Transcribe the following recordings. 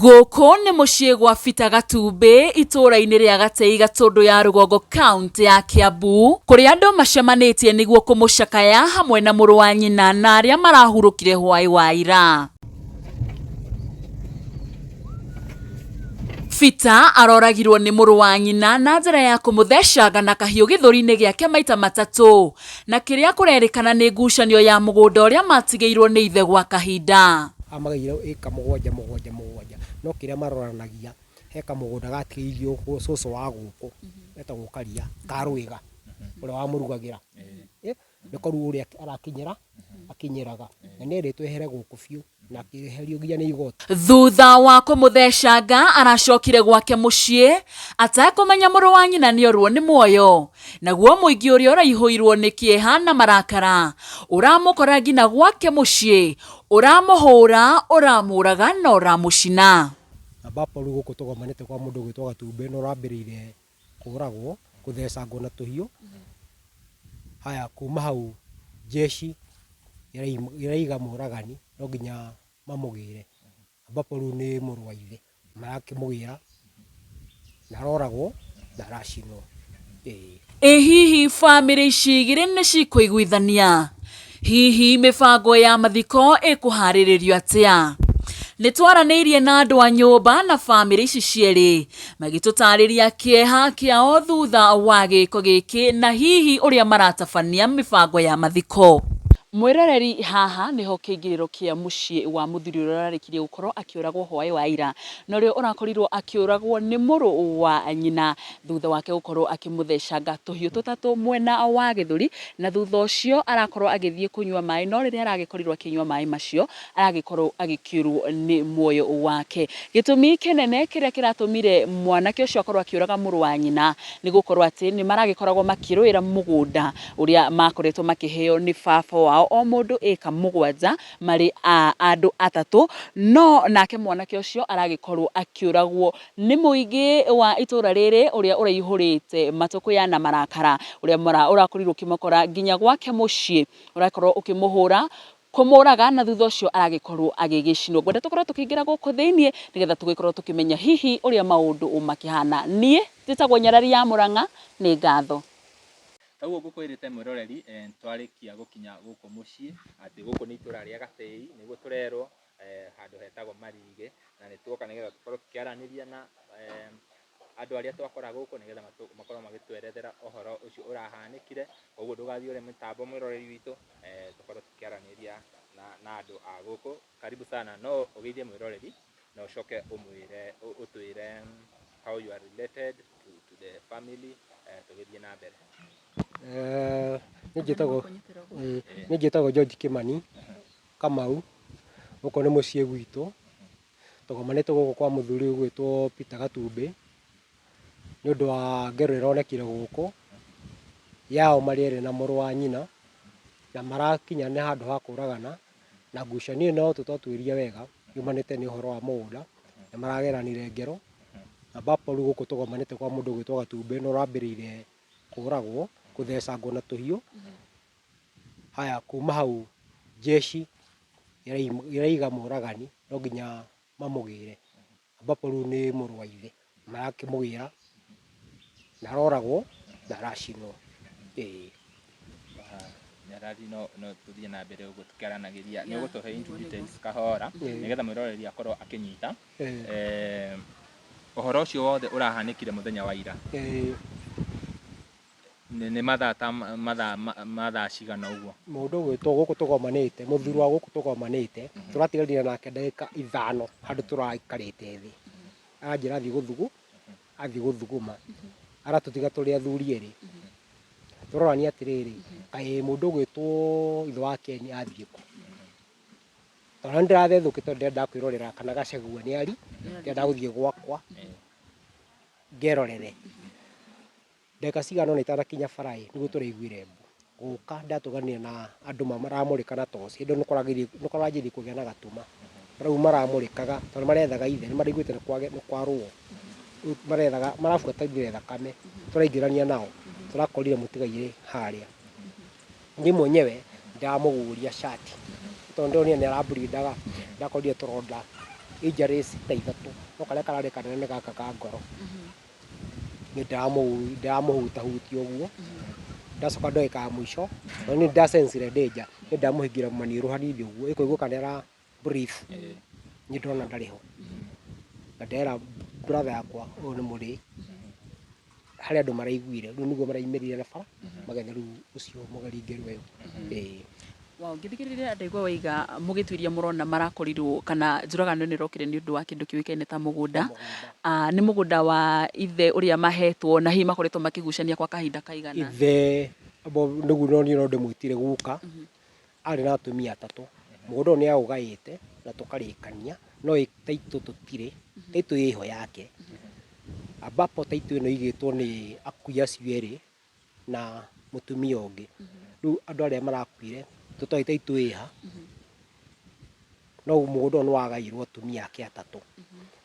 Gũkũ nĩ mũciĩ gwa Peter Gatumbĩ itũũra-inĩ rĩa Gatei Gatũndũ ya Rũgongo kaũntĩ ya Kiambu kũrĩa andũ macemanĩtie nĩguo kũmũcakaya hamwe na mũrũ wa nyina na arĩa marahurũkire hwaĩ wa ira. Peter aroragirwo nĩ mũrũ wa nyina na njĩra ya kũmũthecanga na kahiũ gĩthũri-inĩ gĩake maita matatũ na kĩrĩa kũrerĩkana nĩ ngucanio ya mũgũnda ũrĩa matigĩirwo nĩ ithe gwa kahinda. Amagaĩire ĩka mũgwanja mũgwanja mũgwanja, no kĩrĩa maroranagia he kamũgũnda gatigĩirio cũcũ wa gũkũ etagwo Karia ka Rwĩga ũrĩa wamũrugagĩra. Nĩko rĩu ũrĩa arakinyĩra akinyĩraga, na nĩ erĩtwo ehere gũkũ biũ na akĩeherio nginya nĩ igoti. Thutha wa kũmũthecanga aracokire gwake mũciĩ atekũmenya mũrũ wa nyina nĩorwo nĩ muoyo. Naguo mũingĩ ũrĩa ũraihũirwo nĩ kĩeha na marakara ũramũkora nginya gwake mũciĩ, ũramũhũra, ũramũraga na ũramũcina. Ambapo rĩu gũkũ tũgomanĩte kwa mũndũ ũgwĩtwo Gatumbĩ na ũrambĩrĩire kũragwo, gũthecangwo na tũhiũ. Haya kuma hau jeshi ĩraiga mũragani no nginya mamũgĩre, ambapo rĩu nĩ mũrũ wa ithe, marakĩmũgĩra na aroragwo na aracinwo, ĩĩ. Ĩ hihi bamĩrĩ ici igĩrĩ nĩ cikũiguithania? Hihi mĩbango ya mathiko ĩkũharĩrĩrio atĩa? Nĩ twaranĩirie na andũ a nyũmba na bamĩrĩ ici cierĩ magĩtũtarĩria kĩeha kĩao thutha wa gĩko gĩkĩ na hihi ũrĩa maratabania mĩbango ya mathiko. Mwĩroreri haha nĩho kĩingĩrĩro kĩa mũciĩ wa mũthuri ũrĩa ũrarĩkirie gũkorwo akĩũragwo hwaĩ wa ira na ũrĩa ũrakorirwo akĩũragwo nĩ mũrũ wa nyina thutha wake gũkorwo akĩmũthecanga tũhiũ tũtatũ mwena wa gĩthũri na thutha ũcio arakorwo agĩthiĩ kũnyua maĩ no rĩrĩa aragĩkorirwo akĩnyua maĩ macio aragĩkorwo agĩkĩũrwo nĩ muoyo wake. Gĩtũmi kĩnene kĩrĩa kĩratũmire mwanake ũcio akorwo akĩũraga mũrũ wa nyina nĩ gũkorwo atĩ nĩ maragĩkoragwo makĩrũĩra mũgũnda ũrĩa makoretwo makĩheo nĩ baba wao o mũndũ ĩka mũgwanja marĩ andũ atatũ no nake mwanake ũcio aragĩkorwo akĩũragwo Nĩ mũingĩ wa itũra rĩrĩ ũrĩa ũraihũrĩte matũkũya na marakara, ũrĩa ũrakorirwo ũkĩmũkora nginya gwake mũciĩ, ũrakorwo ũkĩmũhũra, kũmũraga na thutha ũcio aragĩkorwo agĩgĩcinwo. Ngwenda tũkorwo tũkĩingĩra gũkũ thĩiniĩ nĩgetha tũgĩkorwo tũkĩmenya hihi ũrĩa maũndũ makĩhana. Niĩ njĩtagwo Nyarari ya Mũrang'a, nĩ ngatho. Ta ũguo ngũkwĩrĩte mwĩroreri, twarĩkia gũkinya gũkũ mũciĩ, atĩ gũkũ nĩ itũra rĩa Gatĩi, nĩguo tũrerwo. handũ hetagwo Marige, na nĩ tuoka nĩgetha tũkorwo tũkĩaranĩria na andũ arĩa twakora gũkũ nĩgetha makorwo magĩtwerethera ũhoro ũcio ũrahanĩkire, koguo ndũgathiĩ ũre mĩtambo mwĩroreri witũ, tũkorwo tũkĩaranĩria na andũ a gũkũ. Karibu sana, no ũgeithie mwĩroreri na ũcoke ũmwĩre, ũtwĩre how you are related to the family, tũgĩthiĩ na mbere. Niĩ njĩtagwo George Kĩmani Kamau, gũkũ nĩ mũciĩ gwitũ, tũgomanĩte gũkũ kwa mũthuri ũgwĩtwo Peter Gatumbĩ, nĩ ũndũ wa ngero ĩronekire gũkũ, yao marĩ erĩ na mũrũ wa nyina, na marakinya nĩ handũ ha kũragana, na ngucanio ĩno tũtatuĩria wega, yumanĩte nĩ ũhoro wa mũgũnda, na marageranire ngero, ambapo rĩu gũkũ tũgomanĩte kwa mũndũ ũgwĩtwo Gatumbĩ na ũrambĩrĩire kũragwo, kũthecangwo na tũhiũ. Haya kuma hau jeshi ĩraiga mũragani no nginya mamũgĩre, ambapo rĩu nĩ mũrũ wa ithe, marakĩmũgĩra na aroragwo na aracinwo, ĩĩ. Nyarari no no tũthiĩ na mbere ũguo tũkĩaranagĩria nĩ ũgũtũhe into details kahora nĩgetha mwĩroreri akorwo akĩnyita. Ũhoro ũcio wothe ũrahanĩkire mũthenya wa ira. Nĩ mathaa ta mathaa ma thaa cigana ũguo? Mũndũ ũgwĩtwo gũkũ tũgomanĩte, mũthuri wa gũkũ tũgomanĩte, tũratiganire nake ndagĩka ithano handũ tũraikarĩte thĩ. Aranjĩra athiĩ gũthugu, athiĩ gũthuguma. Aratũtiga tũrĩ athuri erĩ. Tũrorania atĩrĩrĩ, kaĩ mũndũ ũgwĩtwo ithe wa Ken athiĩ kũ? Tondũ nĩ ndĩrathethũkĩte tondũ ndĩrendaga kwĩrorera kana Gachagua nĩ ari, ndĩrendaga gũthiĩ gwakwa ngerorere. Ndagĩka cigana ũna itanakinya bara ĩ, nĩguo tũraiguire mbu. Gũka ndatũnganire na andũ maramũrĩka na toci, hĩndĩ ĩyo nĩ kũranjirie kũgĩa na gatuma. Rĩu maramũrĩkaga tondũ marethaga ithe, nĩ maraiguĩte nĩ kwarũo. Rĩu marethaga, marabuatĩrĩire thakame, tũraingĩrania nao, tũrakorire mũtigairĩ harĩa. Niĩ mwenyewe ndamũguũria cati, tondũ ndĩronire nĩ ara bleed aga, ndakorire tũronda Injuries ta ithatũ, no karĩa kararĩ kanene nĩ gaka ka ngoro. Niĩ ndĩramũhutahutia ũguo, ndacoka ndagĩka ya mũico, no niĩ nda sense ire danger, niĩ ndamũhingĩra maniũrũ hanini ũguo, ĩkũigua kana nĩ ara breathe, niĩ ndĩrona ndarĩ ho. Na ndera brother yakwa ũyũ nĩ mũrĩ, harĩ andũ maraiguire, rĩu nĩguo maraumĩrire na bara, magetha rĩu ũcio mũgeringĩrwo ĩyo. Ĩĩ. Wow, ngĩthikĩrĩria ndaigua waiga mũgĩtuĩria mũrona marakorirwo kana njũragano ĩno ĩrokire nĩ ũndũ wa kĩndũ kĩũĩkaine ta mũgũnda. Ah, nĩ mũgũnda wa ithe ũrĩa mahetwo na hihi makoretwo makĩgucania kwa kahinda kaigana. Ithe nĩguo no niĩ no ndĩmwĩtire guka, arĩ na atumia atatũ. Mũgũnda ũyũ nĩ aũgaĩte na tũkarĩkania, no taitũ tũtirĩ, taitũ ĩho yake. Ambapo taitũ ĩno ĩigĩtwo nĩ akui acio erĩ na mũtumia ũngĩ. Rĩu andũ arĩa marakuire tũtoĩ taitũ ĩha, no mũgũnda ũyũ nĩ wagairwo atumia ake atatũ.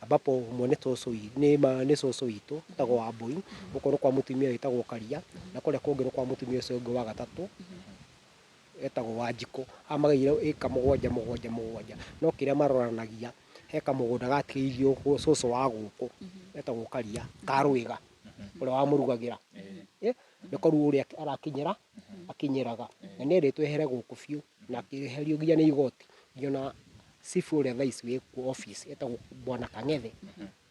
Ambapo ũmwe nĩ cũcũ nĩ cũcũ witũ wĩtagwo Wambũi, gũkũ nĩ kwa mũtumia wĩtagwo Karia, na kũrĩa kũngĩ nĩ kwa mũtumia ũcio ũngĩ wa gatatũ. Etagwo Wanjikũ, aya magaire ĩka mũgwanja mũgwanja mũgwanja, no kĩrĩa maroranagia he kamũgũnda gatigĩirio cũcũ wa gũkũ etagwo Karia ka Rwĩga, ũrĩa wamũrugagĩra, nĩko rĩu ũrĩa arakinyĩra akinyĩraga, na nĩ erĩtwo ehere gũkũ biũ na akĩeherio nginya nĩ igoti, nginya ona cibũ ũrĩa thaa ici wĩkuo office etagwo Bwana Kang'ethe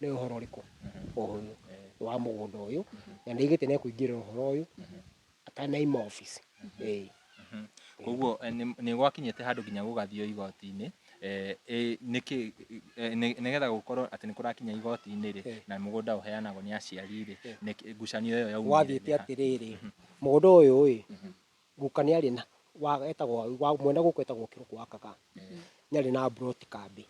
nĩwe ũhoro ũrĩkũ ũyũ wa mũgũnda ũyũ, na nĩ augĩte nĩ ekũingĩrĩra ũhoro ũyũ. Atanaima office. Ĩĩ. Koguo nĩ gwakinyĩte handũ nginya gũgathio igoti-inĩ, nĩkĩ nĩgetha gũkorwo atĩ nĩ kũrakinya igoti-inĩ rĩ, na mũgũnda ũheanagwo nĩ aciari rĩ, ngucanio ĩyo yaumire Gwathiĩte atĩrĩrĩ, mũgũnda ũyũ ĩ, guka nĩ arĩ na, etagwo, mwene gũkũ etagwo Kĩrũkũ wa Kagaa, nĩ arĩ na mburoti kambĩ.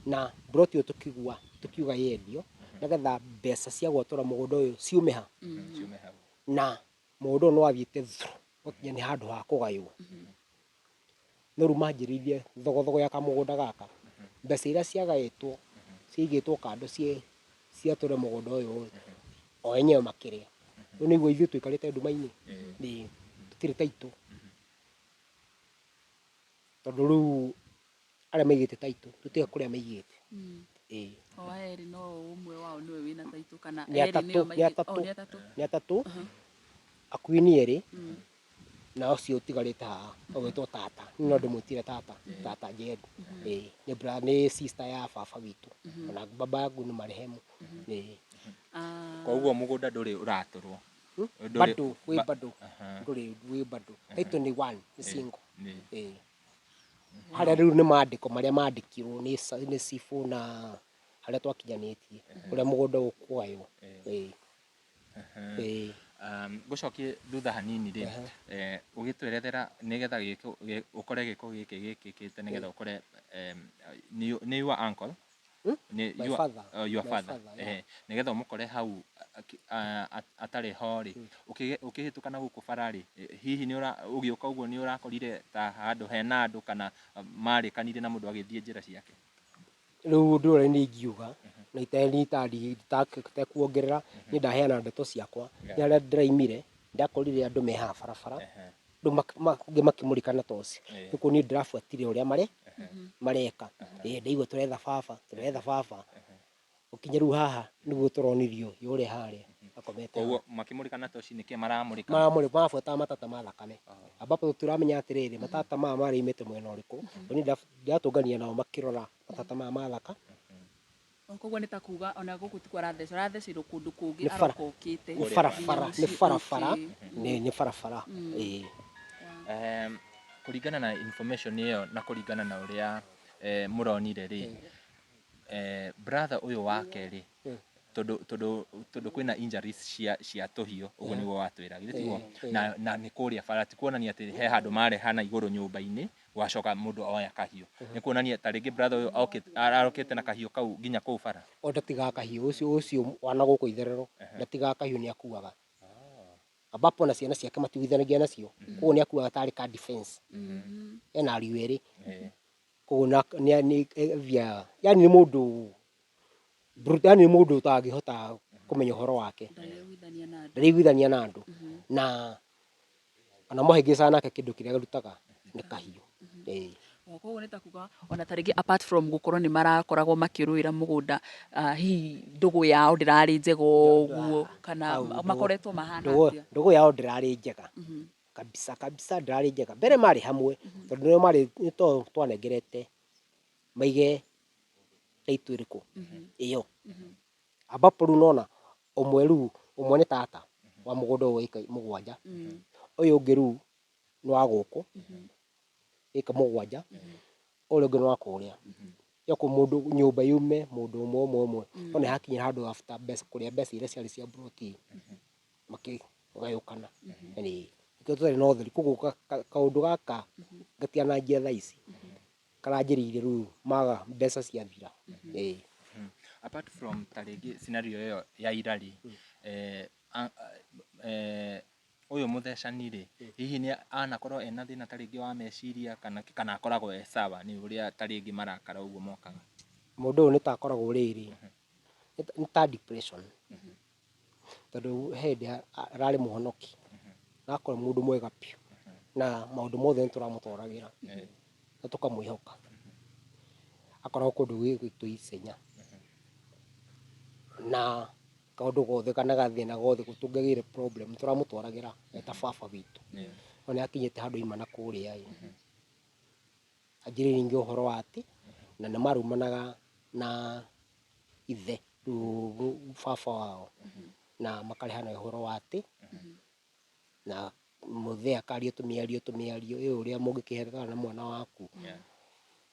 Na mburoti ĩyo tũkĩgua, tũkiuga yendio, nĩgetha mbeca cia gwatũra mũgũnda ũyũ ciume ha? Ciume hau. Na mũgũnda ũyũ nĩ wathiĩte through ũgakinya nĩ handũ ha kũgaywo. No rĩu manjĩrĩirie thogothogo ya kamũgũnda gaka, mbeca iria ciagaĩtwo ciaigĩtwo kando ciatũre mũgũnda ũyũ rĩ, o enyewe makĩrĩa. Rĩu nĩ ũiguaga ithuĩ tũikarĩte nduma-inĩ, ĩĩ tũtirĩ taitũ. Tondũ rĩu arĩa maigĩte taitũ tũtiũĩ kũrĩa maigĩte. Ĩĩ. O aya erĩ no ũmwe wao nĩwe wĩna taitũ kana Nĩ erĩ atatũ, nĩo nĩ maigĩte? atatũ, Oh, nĩ atatũ. nĩ atatũ, akuĩ nĩ erĩ, na ũcio ũtigarĩte haha ũgwĩtwo tata, niĩ no ndĩmwĩtire tata, tata Njeri. Ĩĩ, nĩ nĩ sister ya baba witũ, ona baba yangu nĩ marehemu. Ĩĩ. Koguo mũgũnda ndũrĩ ũratũrwo? Ndũrĩ- Bado, wĩ bado, ndũrĩ wĩ bado. Taitũ nĩ one, nĩ single. Ĩĩ. Harĩa rĩu nĩ mandĩko marĩa mandĩkirwo nĩ nĩ cibũ na harĩa twakinyanĩtie ũrĩa mũgũnda ũkũgaywo. Ĩĩ. Ĩĩ. Ngũcokie thutha hanini rĩ, ũgĩtwerethera nĩgetha gĩko ũkore gĩko gĩkĩ gĩkĩkĩte nĩgetha ũkore nĩ your uncle? Nĩ My your, father. oh, your My father. father, yeah. Nĩgetha ũmũkore hau atarĩ ho rĩ, ũkĩhĩtũka na gũkũ bara rĩ, hihi nĩ ũgĩũka ũguo nĩ ũrakorire ta handũ hena andũ kana marĩkanire na mũndũ agĩthiĩ njĩra ciake? Rĩu ũndũ ũrĩa niĩ ingiuga na itekuongerera, niĩ ndaheana ndeto ciakwa, nĩ harĩa ndĩraimire ndakorire andũ me haha barabara, rĩu angĩ makĩmũrĩka na toci, rĩu kũu niĩ ndĩrabuatire ũrĩa mareka, ĩĩ ndaigua tũretha baba, tũretha baba, gũkinya rĩu haha nĩguo tũronirio ũrĩa harĩa akomete haha. Koguo makĩmũrĩka na toci nĩkĩ maramũrĩka? Marabuataga matata ma thakame, ambapo tũtiramenya atĩrĩrĩ matata maya maraumĩte mwena ũrĩkũ, tondũ niĩ ndatũnganire nao makĩrora matata maya ma thaka. Koguo nĩ ta kuga ona gũkũ tikuo arathecwo, aratheceirwo kũndũ kũngĩ aroka okĩte. Nĩ barabara, nĩ barabara, nĩ barabara, ĩĩ. Kũringana na information ĩyo na kũringana na ũrĩa mũronire rĩ, brother ũyũ wake rĩ, tondũ tondũ tondũ kwĩna injuries cia cia tũhiũ ũguo nĩguo watwĩra githĩ tiguo? Na na nĩ kũrĩa bara ti kuonania atĩ he handũ mareha na igũrũ nyũmba-inĩ gwacoka mũndũ oya kahiũ. Nĩ kuonania ta rĩngĩ brother ũyũ arokĩte na kahiũ kau nginya kũu bara. O ndatigaga kahiũ, ũcio ũcio wa na gũkũ itherero ndatigaga kahiũ nĩ akuaga. Ambapo na ciana ciake matiiguithanagia nacio, koguo nĩ akuaga tarĩ ka defense. Ena ariũ erĩ, koguo nĩ athiaga, yani nĩ mũndũ yani nĩ mũndũ ũtangĩhota kũmenya ũhoro wake. Ndareiguithania na andũ. Na ona mũhĩngĩcana nake kĩndũ kĩrĩa arutaga nĩ kahiũ. Ĩĩ. Koguo nĩ ta kuga ona ta rĩngĩ apart from gũkorwo nĩ marakoragwo makĩrũĩra mũgũnda, hihi ndũgũ yao ndĩrarĩ njega ũguo kana Hau ndũgũ- makoretwo mahana ndũgũ atĩa? Ndũgũ yao ndĩrarĩ njega kabisa kabisa, ndĩrarĩ njega. Mbere marĩ hamwe tondũ nĩo marĩ nĩ to twanengerete maige title ĩrĩkũ ĩyo, ambapo rĩu nona ũmwe rĩu, ũmwe nĩ tata wa mũgũnda ũyũ wa ĩka 7, ũyũ ũngĩ rĩu nĩ wa gũkũ ĩka 7, ũrĩa ũngĩ nĩ wa kũrĩa. Yo mũndũ nyũmba yume mũndũ ũmwe ũmwe ũmwe, no nĩ hakinyire handũ after mbeca kũrĩa mbeca iria ciarĩ cia mburoti makĩgayũkana. Ĩĩ, nĩkĩo tũtarĩ na ũtheri. Koguo kaũndũ gaka gatiananjia thaa ici, karanjĩrĩirie rĩu maga mbeca ciathira. Ĩĩ. Apart from ta rĩngĩ scenario ĩyo ya ira rĩ, ũyũ mũthecani rĩ, hihi nĩ anakorwo ena thĩna ta rĩngĩ wa meciria kana akoragwo e sawa, nĩ ũrĩa ta rĩngĩ marakara ũguo mokaga? Mũndũ ũyũ nĩ ta akoragwo rĩrĩ, nĩ ta depression, tondũ he hĩndĩ ararĩ mũhonoki na akorwo mũndũ mwega biũ na maũndũ mothe nĩ tũramũtwaragĩra na tũkamwĩhoka. Akoragwo kũndũ gwĩtwo Icenya na kaũndũ gothe kana gathĩna gothe tũngĩagĩire problem tũramũtwaragĩra eta baba witũ. No nĩ akinyĩte handũ aima na kũrĩa ĩ, anjĩrĩirie ningĩ ũhoro wa atĩ na nĩ marumanaga na ithe rĩu baba wao na makarehana ũhoro wa atĩ na mũthee akaria tũmĩario tũmĩario ĩ ũrĩa mũngĩkĩhetana na mwana waku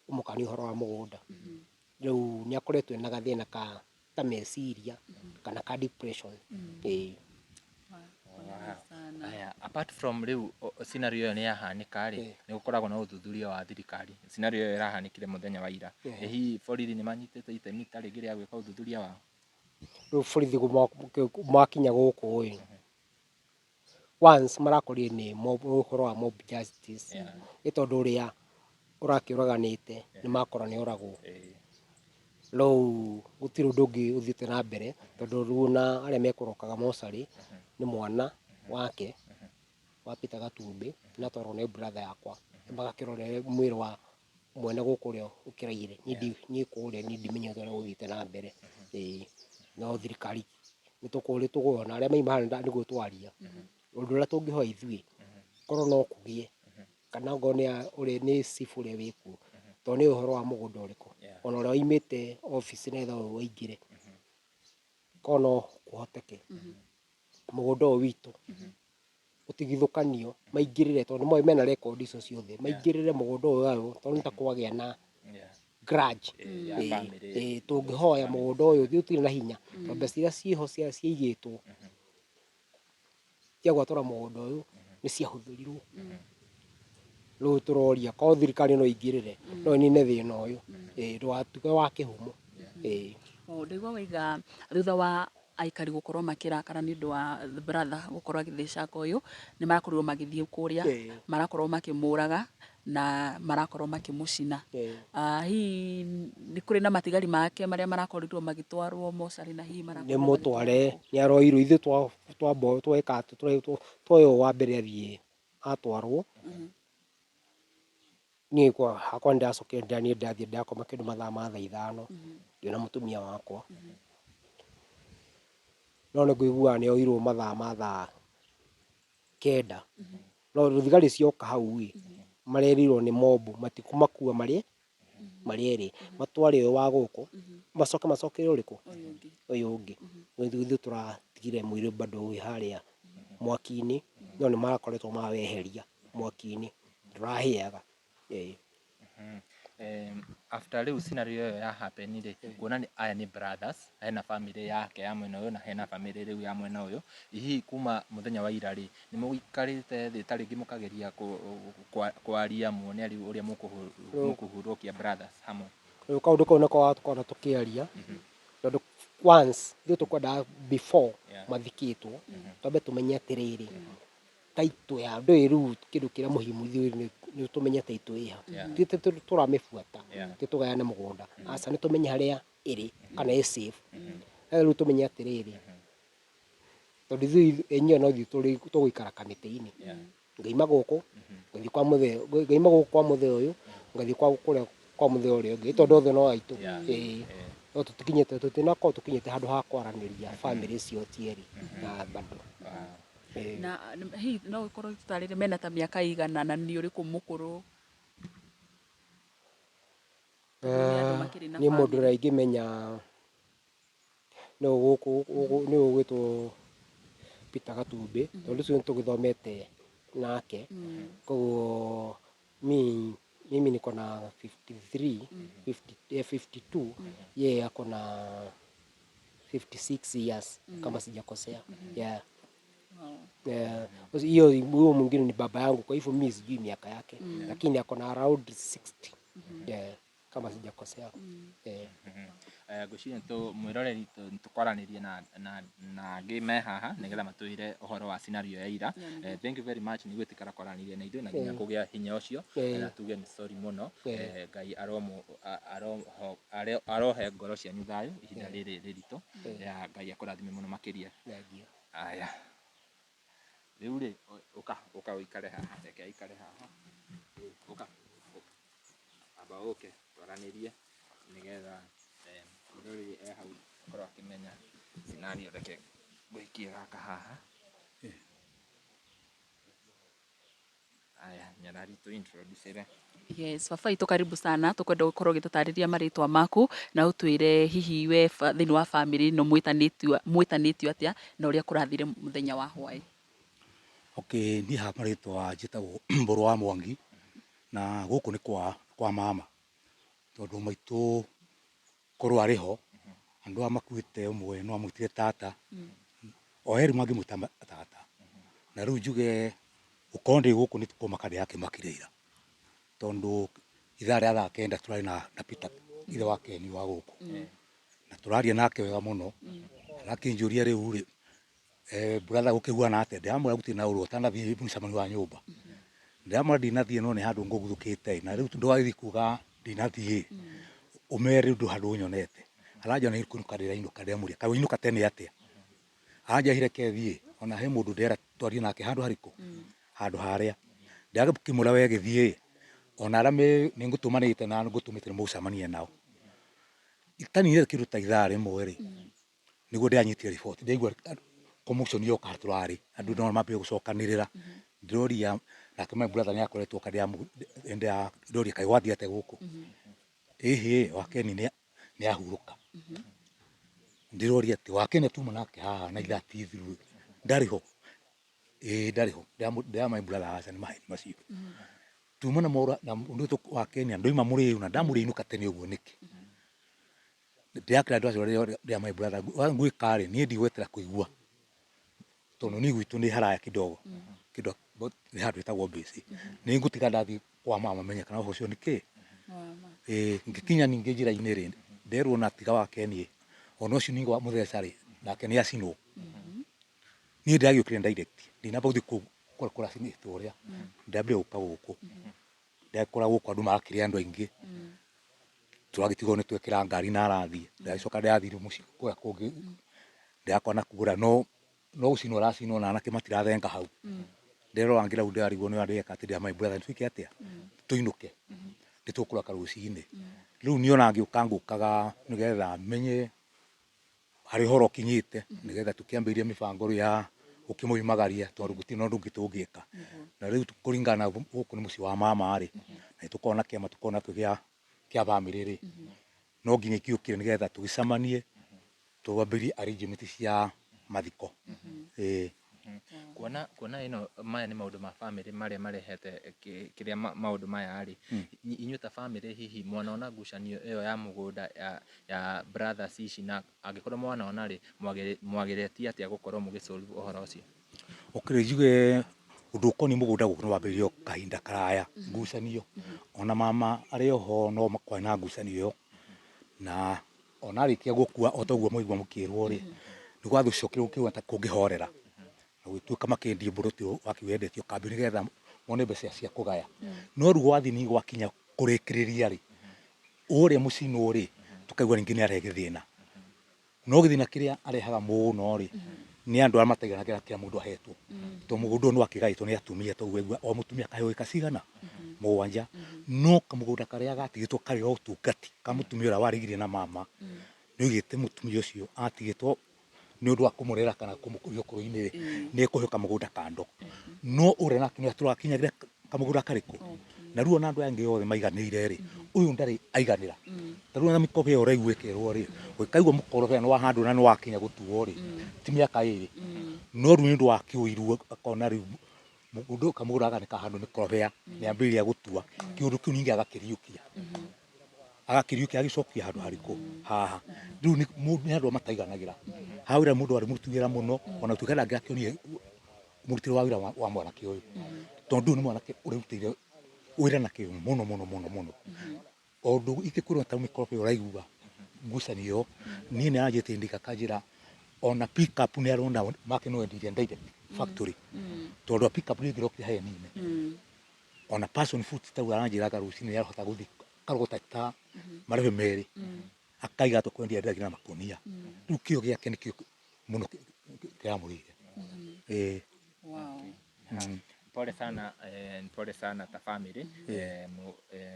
ũmũkanie ũhoro wa mũgũnda. Rĩu nĩ akoretwo ena gathĩna ka ta meciria kana ka depression. Ĩĩ. Sana. Aya, apart from rĩu scenario ĩyo nĩ yahanĩka rĩ, nĩ gũkoragwo na ũthuthuria wa thirikari. Scenario ĩyo ĩrahanĩkire mũthenya wa ira. Ĩ hihi borithi nĩ manyitĩte itemi ta rĩngĩ rĩa gwĩka ũthuthuria wao? Rĩu borithi makinya gũkũ ĩ, once marakorire nĩ ũhoro wa mob justice, nĩ tondũ ũrĩa ũrakĩũraganĩte nĩ makora nĩ oragwo. Rĩu gũtirĩ ũndũ ũngĩ ũthiĩte na mbere tondũ rĩu ona arĩa mekũrokaga mocarĩ nĩ mwana wake wa Peter Gatumbĩ na atwarwo nĩ brother yakwa magakĩrore mwĩrĩ wa mwene gũkũ ũrĩa ũkĩraire. Niĩ kũrĩa niĩ ndimenyete ũrĩa gũthiĩte na mbere. Ĩĩ, no thirikari nĩ tũkuona arĩa maima haha nĩguo twaria. Ũndũ ũrĩa tũngĩhoya ithuĩ korwo no kũgĩe kana ongorwo nĩ ũrĩa nĩ cibũ ũrĩa wĩkuo, tondũ nĩ ũhoro wa mũgũnda ũrĩkũ, ona ũrĩa waimĩte obici nĩgetha ũyũ aingĩre, korwo no kũhoteke mũgũnda ũyũ witũ ũtigithũkanio maingĩrĩre, tondũ nĩmoĩ mena record icio ciothe, maingĩrĩre mũgũnda ũyũ wao, tondũ nĩ ta kwagĩa na grudge. Ya family. Ĩĩ, tũngĩhoya mũgũnda ũyũ ũtirĩ na hinya tondũ mbeca iria ciĩho ciaigĩtwo cia gwatũra mũgũnda ũyũ nĩ ciahũthĩrirwo. Rĩu tũroria korwo thirikari no ĩingĩrĩre no ĩnine thĩna ũyũ, ĩĩ, ndũgatuĩke wa kĩhumo. Ĩĩ. O, ndaigua waiga thutha wa aikari gũkorwo makĩrakara nĩ ũndũ wa brother gũkorwo agĩthecanga ũyũ, nĩ marakorirwo magĩthiĩ kũrĩa, marakorwo makĩmũraga na marakorwo makĩmũcina. Hihi nĩ kũrĩ na matigari make marĩa marakorirwo magĩtwarwo mocarĩ na hihi Nĩ marakorirwo mũtware, nĩ aroirwo ithuĩ twamba tweka atĩ twoywo wa mbere athiĩ atwarwo. Niĩ kwa hakwa nĩndacokire niĩ ndathiĩ ndakoma kĩndũ mathaa ma thaa 5 ndĩ na mũtumia wakwa. No nĩ ngũiguaga nĩ oirwo mathaa ma thaa 9. No thigari cioka hau ĩ, marerirwo nĩ mob matikũmakua marĩ erĩ, matware ũyũ wa gũkũ macoke macokere ũrĩkũ ũyũ ũngĩ. Ithuĩ tũratigire mwĩrĩ bado wĩ harĩa mwaki-inĩ, no nĩ marakoretwo maweheria mwaki-inĩ, ndũrahĩaga. Ĩĩ. After rĩu scenario ĩyo ya happen rĩ, kuona nĩ aya nĩ brothers, hena family yake ya mwena ũyũ na hena family rĩu ya mwena ũyũ, hihi kuma mũthenya wa ira rĩ, nĩ mũikarĩte thĩ ta rĩngĩ mũkageria kwaria muone rĩu ũrĩa mũkũhurũkia brothers hamwe? Rĩu kaũndũ kau nĩko tũkoragwo tũkĩaria, tondũ once ithuĩ tũkwendaga before mathikĩtwo twambe tũmenye atĩrĩrĩ, title ya ndũĩ rĩu kĩndũ kĩrĩa muhimu ithuĩ nĩ tũmenye title ĩha. Ti tũramĩbuata ti tũgayane mũgũnda, aca, nĩ tũmenye harĩa ĩrĩ kana ĩ safe. Rĩu tũmenye atĩrĩrĩ, tondũ ithuĩ enyewe no ithuĩ tũgũikara kamĩtĩ-inĩ, ngaima gũkũ ngathiĩ kwa mũthee, ngaima gũkũ kwa mũthee ũyũ Ngathiĩ kwa kũrĩa kwa mũthee ũrĩa ũngĩ, tondũ othe no aitũ. Ĩĩ. No tũtikinyĩte, tũtinakorwo tũkinyĩte handũ ha kwaranĩria bamĩrĩ icio cierĩ na bado. Ĩĩ. Na hihi no ũkorwo ũtũtarĩrie mena ta mĩaka igana na nĩ ũrĩkũ mũkũrũ? Tondũ nĩ andũ makĩrĩ na Niĩ mũndũ bamĩrĩ. ũrĩa ingĩmenya nĩ ũgũkũ nĩ ũgwĩtwo Peter Gatumbĩ, tondũ ũcio nĩtũgĩthomete nake, koguo mimi niko na 53, 50, 52, yeye ako na 56 years kama sijakosea. Yeah. Yeah. Hiyo huyo mwingine ni baba yangu, kwa hivyo mimi sijui miaka yake, lakini ako na around 60. Yeah, kama sijakosea. Yeah. Ngwĩciria nĩ mwĩroreri nĩ tũkwaranĩria na na na angĩ me haha nĩgetha matwĩre ũhoro wa scenario ya ira. Thank you very much nĩ gwĩtĩkĩra kwaranĩria na ithuĩ na nginya kũgĩa hinya ũcio, na tuge nĩ sorry mũno. Ngai aromo aroho arohe ngoro cianyu thayũ ihinda rĩrĩ rĩritũ, ya Ngai akũrathime mũno makĩria. Thengiũ. Aya, rĩu rĩ, ũka ũka ũikare haha, reke aikare haha. Ũka, amba ũke twaranĩrie nĩgetha mwĩroreri e hau akorwo akĩmenya scenario. Reke ngũikie gaka haha. Aya, nyarari tũ introduce. Yes, baba itũ, karibu sana. Tũkwenda gũkorwo ũgĩtũtarĩria marĩtwa maku na ũtwĩre hihi we thĩinĩ wa bamĩrĩ ĩno mwĩtanĩtio atĩa na ũrĩa kũrathire mũthenya wa hwaĩ. Okay, niĩ haha marĩtwa njĩtagwo Mbũrũ wa Mwangi, na gũkũ nĩ kwa mama, tondũ maitũ korwo arĩ ho, andũ aya makuĩte ũmwe no amwĩtire tata, o erĩ mangĩmwĩta tata. Na rĩu njuge gũkorwo ndĩ gũkũ nĩ kũmaka ndĩrakĩmakire ira, tondũ ithaa rĩa thaa 9 tũrarĩ na Peter, ithe wa Ken wa gũkũ, na tũraria nake wega mũno. Arakĩnjũria, rĩu rĩ, brother, gũkĩhuana atĩa? Ndĩramwĩra gũtirĩ na ũru ũtanathiĩ mũcemanio wa nyũmba. Ndĩramwĩra ndinathiĩ, no nĩ handũ ngũguthũkĩte, na rĩu ndwagĩthiĩ kuga ndinathiĩ, ũmere ũndũ handũ ũnyonete. Aranjĩra nĩ kũinũka ndĩrainũka. Ndĩramũria, kaĩ wainũka tene atĩa? Aranjĩra reke thiĩ, ona he mũndũ ndĩrera twarie nake handũ harĩkũ, handũ harĩa. Ndĩrakĩmwĩra we gĩthiĩ, ona arĩa nĩ ngũtũmanĩte na ngũtũmĩte nĩ mũgũcemania nao. Itaninĩte kĩndũ ta ithaa rĩmwe rĩ, nĩguo ndĩranyitire riboti, ndaigua commotion yoka harĩa tũrarĩ, andũ no mambĩrĩria gũcokanĩrĩra. Ndĩroria nake my brother nĩ akoretwo oka, ndĩroria, kaĩ gwathiĩ atĩa gũkũ? Ĩhĩ, Wakeni nĩ ahurũka. Ndĩroria atĩ Wakeni tuma nake haha na ithaa ti ithiru, ndarĩ ho? Ĩĩ, ndarĩ ho. Ndĩra my brother, aca nĩ maheni macio, tuma na mora na mũndũ wĩtwo Wakeni ndoima mũrĩu na ndamũrĩa inũka tene ũguo nĩkĩ? Ndĩrakĩra andũ acio rĩa my brother ngwĩka rĩ, niĩ ndigwetera kũigua, tondũ niĩ gwitũ nĩ haraya kidogo kĩndũ, nĩ handũ hetagwo Mbĩcĩ. Nĩ ngũtiga ndathiĩ kwa mama menye kana ũhoro ũcio nĩ kĩ. Ĩĩ, ngĩkinya ningĩ njĩra-inĩ rĩ, nderwo na tiga Wakeni, ona ũcio ningĩ wa mũtheca rĩ, nake nĩ acinwo. Niĩ ndĩragĩũkire direct, ndinamba gũthiĩ kũu kũrĩa kũracinĩtwo, ũrĩa ndambire gũka gũkũ, ndakora gũkũ andũ marakĩrĩ andũ aingĩ, tũragĩtigwo nĩ twekĩra ngari na arathiĩ. Ndagĩcoka ndĩrathire mũciĩ kũrĩa kũngĩ, ndĩrakora na kũra no no gũcinwo aracinwo na anake matirathenga hau. Nderora ngĩra hau, ndĩrarigwo nĩ ũrĩa ndĩreka, atĩ ndĩra my brother twĩke atĩa, tũinũke, nĩ tũkũroka rũcinĩ. Rĩu niĩ ona ngĩũka ngũkaga nĩgetha menye harĩa ũhoro ũkinyĩte, nĩgetha tũkĩambĩrĩrie mĩbango rĩu ya gũkĩmũimagaria, tondũ gũtirĩ na ũndũ ũngĩ tũngĩka. Na rĩu kũringana na gũkũ nĩ mũciĩ wa mama rĩ, na nĩ tũkoragwo na kĩama tũkoragwo nakĩo kĩa bamĩrĩ rĩ, no nginya ikĩũkire nĩgetha tũgĩcemanie twambĩrĩrie arrangement cia mathiko. Ĩĩ. Kuona ĩno maya nĩ maũndũ ma bamĩrĩ marĩa marehete kĩrĩa maũndũ maya rĩ, inyuĩ ta bamĩrĩ hihi mwanona ngucanio ĩyo ya mũgũnda ya brothers ici, na angĩkorwo mwanona rĩ, mwageretie atĩa gũkorwo mũgĩ solve ũhoro ũcio? Okay, njuge ũndũ ũkoniĩ mũgũnda gũkũ nĩ wambĩrĩirie kahinda karaya ngucanio. Ona mama arĩ oho no kwarĩ na ngucanio ĩyo, na ona arĩkia gũkua, o ta ũguo mwaigua mũkĩrwo rĩ, nĩ gwagĩcokire gũkĩgĩa ta kũngĩhorera, na gũgĩtuĩka makĩendia mburoti wakĩwendetio kambĩ nĩgetha mone mbeca cia kũgaya. No rĩu gwathiĩ ningĩ gwakinya kũrĩkĩrĩria rĩ, ũrĩa mũcinwo rĩ, tũkaigua ningĩ nĩ arehe gĩthĩna. No gĩthĩna kĩrĩa arehaga mũno rĩ, nĩ andũ arĩa mataiganagĩra kĩrĩa mũndũ ahetwo, tondũ mũgũnda ũyũ nĩ wakĩgaĩtwo nĩ atumia, toguo waigua o mũtumia akaheo ĩka cigana. Mũgwanja, no kamũgũnda karĩa gatigĩtwo karĩ o ũtungati ka mũtumia ũrĩa warĩgirie na mama, nĩ oigĩte mũtumia ũcio atigĩtwo nĩ ũndũ wa kũmũrera kana kũmũkũria ũkũrũ-inĩ rĩ, nĩ ekũheo kamũgũnda kando, no ũrĩa nake nĩ atũrakinyagĩra kamũgũnda karĩkũ. Na rĩu ona andũ aya angĩ othe maiganĩire rĩ, ũyũ ndarĩ aiganĩra. Ta rĩu ona mĩkobe ĩyo ũraigua ĩkerwo rĩ, ũkaigua mũkorobia nĩ wahandwo na nĩ wakinya gũtuo rĩ, ti mĩaka 2, no rĩu nĩ ũndũ wa kĩũiru akona rĩu mũndũ kamũgũnda gaka nĩ kahandwo mĩkorobia, nĩ ambĩrĩria gũtua kĩũndũ kĩu, ningĩ agakĩriũkia, agakĩriũkia, agĩcokia handũ harĩkũ haha. Rĩu nĩ nĩ andũ mataiganagĩra haha wĩra. Mũndũ arĩ mũruti wĩra mũno, ona gũtuĩka ndangĩrakĩonire mũrutĩre wa wĩra wa mwanake ũyũ, tondũ ũyũ nĩ mwanake ũrerutĩire wĩra na kĩyo mũno mũno mũno mũno. Ũndũ ingĩkwĩrwo, ta mĩkorobia ũraigua ngucanio ĩyo, niĩ nĩ aranjĩtie ndika kanjĩra ona pick up nĩ arona make no endirie direct factory, tondũ pick up nĩ ĩngĩrokire harĩa nine. Ona passion fruit tau aranjĩraga rũcinĩ nĩ arahota gũthiĩ karogota ta marebe 2, akaiga tũkwendia endagia na makonia. Rĩu kĩo gĩake nĩkĩo mũno kĩramũrĩire, ĩĩ. Pole sana, pole sana ta family.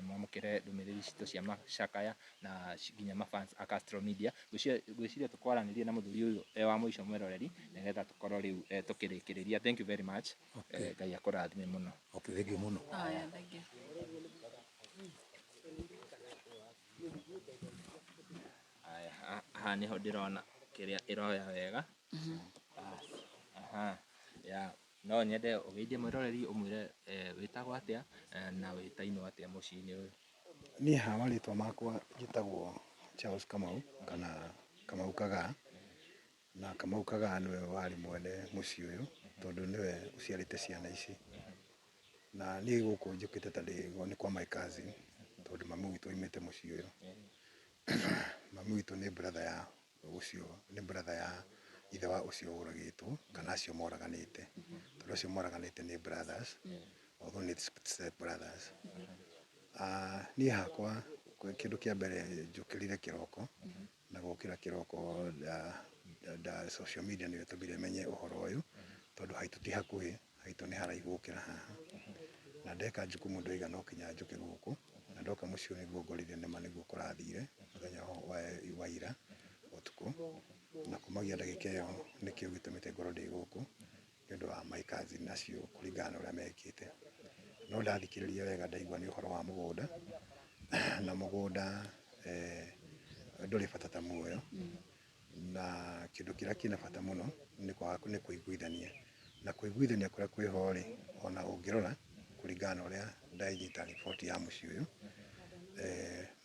Mwamũkĩre ndũmĩrĩri citũ cia macakaya na nginya mafans a Castro Media. Ngwĩciria tũkwaranĩria na mũthuri ũyũ wa mũico, mwĩroreri, nĩgetha tũkorwo rĩu tũkĩrĩkĩrĩria. Thank you very much. Ngai akũrathime mũno. Okay, thank you mũno. Aya, thank you. Aya, haha nĩho ndĩrona kĩrĩa ĩroya wega. Aha, ya no nyende ũgeithie mwĩroreri, ũmwĩre wĩtagwo atĩa na wĩtainwo atĩa mũciĩ-inĩ ũyũ. Niĩ haha marĩtwa makwa njĩtagwo Charles Kamau kana Kamau Kagaa, na Kamau Kagaa nĩwe warĩ mwene mũciĩ ũyũ tondũ nĩwe ũciarĩte ciana ici. Na niĩ gũkũ njũkĩte ta ndĩ nĩ kwa my cousin, tondũ mami witũ aumĩte mũciĩ ũyũ. Mami witũ nĩ brother ya ũcio, nĩ brother ya ithe wa ũcio ũragĩtwo kana acio moraganĩte, tondũ acio moraganĩte nĩ brothers, although nĩ step brothers. Niĩ hakwa kĩndũ kĩa mbere njũkĩrire kĩroko, na gũkĩra kĩroko nda social media nĩyo ĩtũmire menye ũhoro ũyũ, tondũ haitũ ti hakuhĩ, haitũ nĩ haraihu gũkĩra haha. Na ndeka jukumu ndoiga no kinya njũke gũkũ, na ndoka mũciĩ ũyũ nĩguo ngorire nĩma nĩguo kũrathire mũthenya wa ira ũtukũ. Na kumagia ndagĩka ĩyo nĩkĩo gĩtũmĩte ngorwo ndĩ gũkũ nĩ ũndũ wa my cousin acio kũringana na ũrĩa mekĩte. No ndathikĩrĩria wega ndaigua nĩ ũhoro wa mũgũnda, na mũgũnda ndũrĩ bata ta muoyo, na kĩndũ kĩrĩa kĩna bata mũno nĩ kwaga nĩ kũiguithania, na kũiguithania kũrĩa kwĩho rĩ, ona ũngĩrora kũringana na ũrĩa ndanyita riboti ya mũciĩ ũyũ,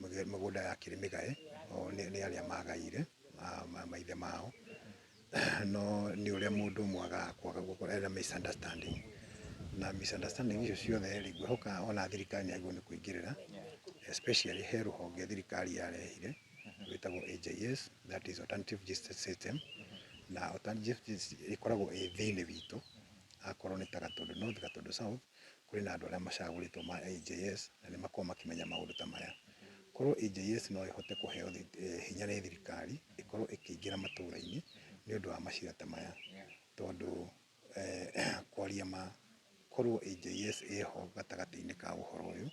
mĩgũnda yakĩrĩ mĩgae o nĩ arĩa magaire maithe mao, no nĩ ũrĩa mũndũ ũmwe agaga kwaga gũkorwo ena misunderstanding, na misunderstanding icio ciothe rĩ, ngwĩhoka ona thirikari nĩ yagĩrĩirwo nĩ kũingĩrĩra, especially he rũhonge thirikari yarehire rwĩtagwo AJS, that is Alternative Justice System, na alternative justice ĩkoragwo ĩ thĩinĩ witũ. Akorwo nĩ ta Gatundu North, Gatundu South, kũrĩ na andũ arĩa macagũrĩtwo ma AJS na nĩ makoragwo makĩmenya maũndũ ta maya. Korwo AJS no ĩhote kũheo hinya nĩ thirikari ĩkorwo ĩkĩingĩra matũra-inĩ nĩ ũndũ wa macira ta maya, tondũ kwaria ma, korwo AJS ĩho gatagatĩ-inĩ ka ũhoro ũyũ,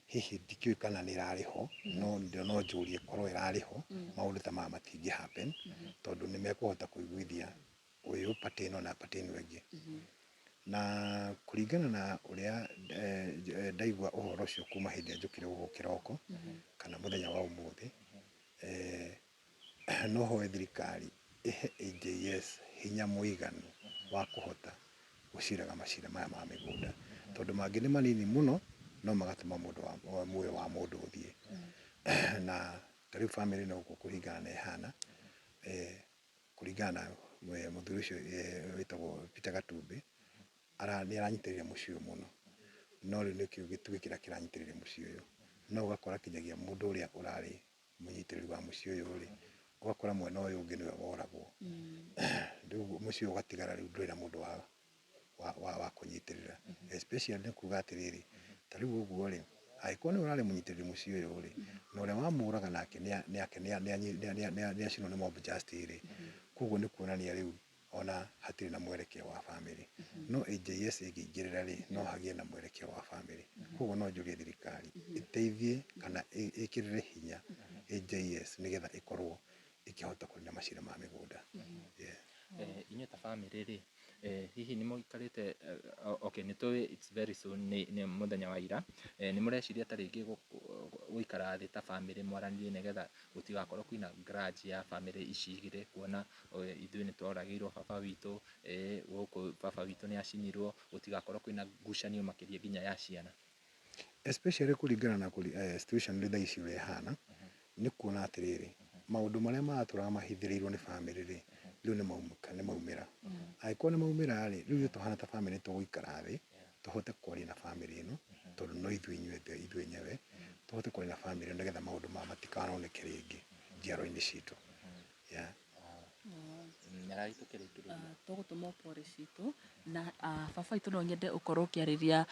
hihi ndikĩũĩ kana nĩ ĩrarĩ ho, no no njũrie, korwo ĩrarĩ ho maũndũ ta maya matingĩ happen, tondũ nĩ mekũhota kũiguithia ũyũ party ĩno na party ĩno ĩngĩ. Na kũringana na ũrĩa ndaigua ũhoro ũcio kuma hĩndĩ ĩrĩa njũkire gũkũ kĩroko kana mũthenya wa ũmũthĩ, no hoe thirikari ĩhe AJS hinya mũiganu wa kũhota gũciraga macira maya ma mĩgũnda, tondũ mangĩ nĩ manini mũno no magatũma mũndũ wa muoyo wa mũndũ ũthiĩ. Na ta rĩu bamĩrĩ ĩno gũkũ kũringana na ĩhana, kũringana na mũthuri ũcio wĩtagwo Peter Gatumbĩ, nĩ aranyitĩrĩire mũciĩ ũyũ mũno, no rĩu nĩkĩo gĩtugĩ kĩrĩa kĩranyitĩrĩire mũciĩ ũyũ, no ũgakora kinyagia mũndũ ũrĩa ũrarĩ mũnyitĩrĩri wa mũciĩ ũyũ rĩ, ũgakora mwena ũyũ ũngĩ nĩwe woragwo. Rĩu mũciĩ ũyũ ũgatigara rĩu ndũrĩ na mũndũ wa kũnyitĩrĩra, especially nĩ kuga atĩrĩrĩ, ta rĩu ũguo rĩ, angĩkorwo nĩwe ũrarĩ mũnyitĩrĩri mũciĩ ũyũ rĩ, na ũrĩa wamũraga nake nĩacinwo nĩ mob justice rĩ, koguo nĩ kuonania rĩu Ona hatirĩ na mwerekeo wa bamĩrĩ. No AJS ĩngĩingĩrĩra rĩ, no hagĩe na mwerekeo wa bamĩrĩ. Koguo no njũrie thirikari ĩteithie kana ĩkĩrĩre hinya AJS nĩgetha ĩkorwo ĩkĩhota kũnina macira ma mĩgũnda. Yeah. Inyuĩ ta bamĩrĩ rĩ, hihi nĩ mũikarĩte, okay, nĩ tũĩ it's very soon, nĩ mũthenya wa ira, nĩ mũreciria ta rĩngĩ gũikara thĩ ta bamĩrĩ mwaranĩrie nĩgetha gũtigakorwo kwĩna grudge ya bamĩrĩ ici igĩrĩ, kuona ithuĩ nĩ tworagĩirwo baba witũ, gũkũ baba witũ nĩ acinirwo, gũtigakorwo kwĩna ngucanio makĩria nginya ya ciana? Especially kũringana na situation ũrĩa thaa ici ũrĩa ĩhana, nĩ kuona atĩrĩrĩ, maũndũ marĩa maratũraga mahithĩrĩirwo nĩ bamĩrĩ rĩ, rĩu nĩ maumĩka, nĩ maumĩra. Angĩkorwo nĩ maumĩra rĩ, rĩu ithuĩ tũhana ta bamĩrĩ tũgũikara thĩ, tũhote kwaria na bamĩrĩ ĩno, tondũ no ithuĩ inyuĩ ithuĩ enyewe, tũhote kwaria na bamĩrĩ ĩno nĩgetha maũndũ maya matikanoneke rĩngĩ njiarwa-inĩ citũ. Yeah. Nyarari tũkĩrĩkĩrĩria. Tũgũtũmwo pore citũ na baba witũ, no nyende ũkorwo ũkĩarĩria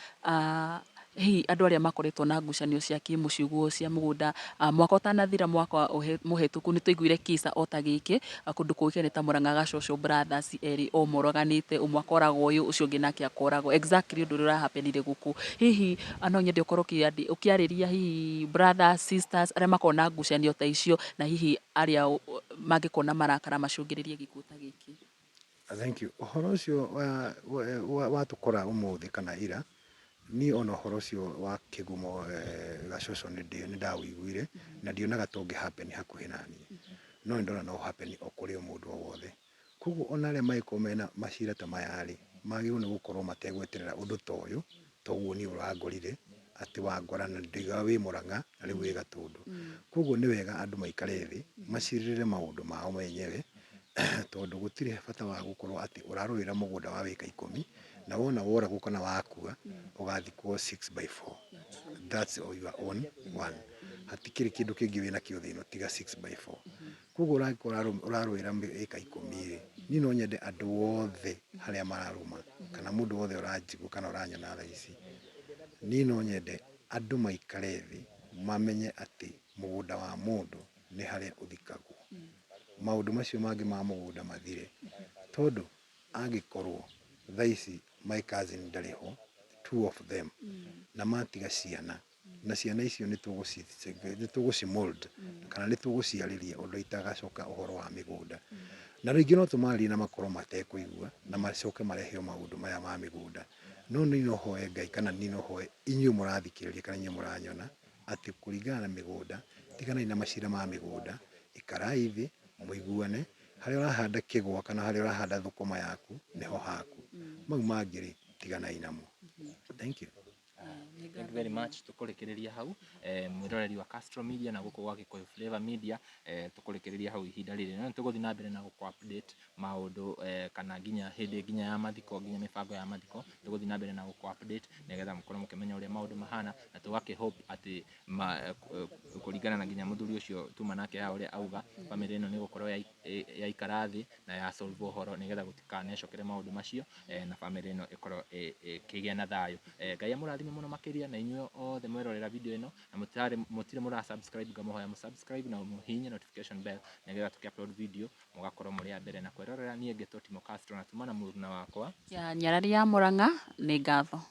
hihi andũ arĩa makoretwo na ngucanio cia kĩmũciĩ ũguo cia mũgũnda. Mwaka ũtanathira, mwaka mũhetũku, nĩ twaiguire kĩsa o ta gĩkĩ kũndũ kũĩkaine ta Murang'a, Gacoco Brothers erĩ o moraganĩte, ũmwe akoragwo ũyũ, ũcio ũngĩ nake akoragwo exactly ũndũ ũrĩa ũrahapenire gũkũ. Hihi no nyende ũkorwo ũkĩarĩria hihi brothers, sisters arĩa makoragwo na ngucanio ta icio, na hihi arĩa mangĩkorwo na marakara macũngĩrĩrie gĩkuũ ta gĩkĩ. Thank you. Ũhoro ũcio watũkora ũmũthĩ kana ira, niĩ ona ũhoro ũcio wa kĩgumo Gacoco nĩ ndawĩiguire na ndionaga ta ũngĩ happen hakuhĩ naniĩ, no nĩ ndona no happen o kũrĩ o mũndũ o wothe. Koguo ona arĩa mangĩkorwo mena macira ta maya rĩ, magĩrĩirwo nĩ gũkorwo mategweterera ũndũ ta ũyũ, ta ũguo niĩ ũrangorire, atĩ wangora na ndoigaga wĩ Mũrang'a na rĩu wĩ Gatũndũ. Koguo nĩ wega andũ maikare thĩ macirĩrĩre maũndũ mao menyewe, tondũ gũtirĩ bata wa gũkorwo atĩ ũrarũĩra mũgũnda wa wĩka 10 na wona woragwo kana wakua ũgathikwo 6 by 4. That's your own one. Hatikĩrĩ kĩndũ kĩngĩ wĩnakĩo thĩ ĩno tiga 6 by 4. Koguo ũragĩkorwo ũrarũĩra ĩka 10 rĩ, niĩ no nyende andũ othe harĩa mararũma kana mũndũ wothe ũranjigua kana ũranyona thaa ici, niĩ no nyende andũ maikare thĩ mamenye atĩ mũgũnda wa mũndũ nĩ harĩa ũthikagwo. Maũndũ macio mangĩ ma mũgũnda mathire, tondũ angĩkorwo thaa ici my cousin ndarĩ ho, two of them, na matiga ciana, na ciana icio nĩ tũgũci mold kana nĩ tũgũciarĩria ũndũ itagacoka ũhoro wa mĩgũnda. Na rĩngĩ no tũmarĩrie na makorwo matekũigua na macoke marehe maũndũ maya ma mĩgũnda. No niĩ no hoe Ngai kana niĩ no hoe inyuĩ mũrathikĩrĩria kana inyuĩ mũranyona atĩ kũringana na mĩgũnda, tiganai na macira ma mĩgũnda, ikarai thĩ mũiguane, harĩa ũrahanda kĩgwa kana harĩa ũrahanda thũkũma yaku nĩho haku, mau mangĩ rĩ, tiganai namo. Thank you. Thank you very much. Tũkũrĩkĩrĩria hau, mwĩroreri wa Castro Media na gũkũ gwa Gĩkũyũ Flavor Media, tũkũrĩkĩrĩria hau ihinda rĩrĩ, no nĩtũgũthiĩ na mbere na gũkũ update maũndũ, kana nginya hĩndĩ nginya ya mathiko, nginya mĩbango ya mathiko, tũgũthiĩ na mbere na gũkũ update nĩgetha mũkorwo mũkĩmenya ũrĩa maũndũ mahana, na tũgakĩ hope atĩ kũringana na nginya mũthuri ũcio tuma nake haha ũrĩa auga, bamĩrĩ ĩno nĩ gũkorwo yaikara thĩ na ya solve ũhoro nĩgetha gũtikanecokere maũndũ macio, na bamĩrĩ ĩno ĩkorwo ĩkĩgĩa na thayũ. Ngai amũrathime mũno makĩria, na inyuĩ othe mwerorera video ĩno na mũtirĩ mũra subscribe, ngamũhoya mũ subscribe na mũhihinye notification bell nĩgetha tũkĩ upload video mũgakorwo mũrĩ a mbere na kwĩrorera. Niĩ ngĩtwo Timo Castro na tuma na mũruna wakwa ya Nyarari ya Murang'a, nĩ ngatho.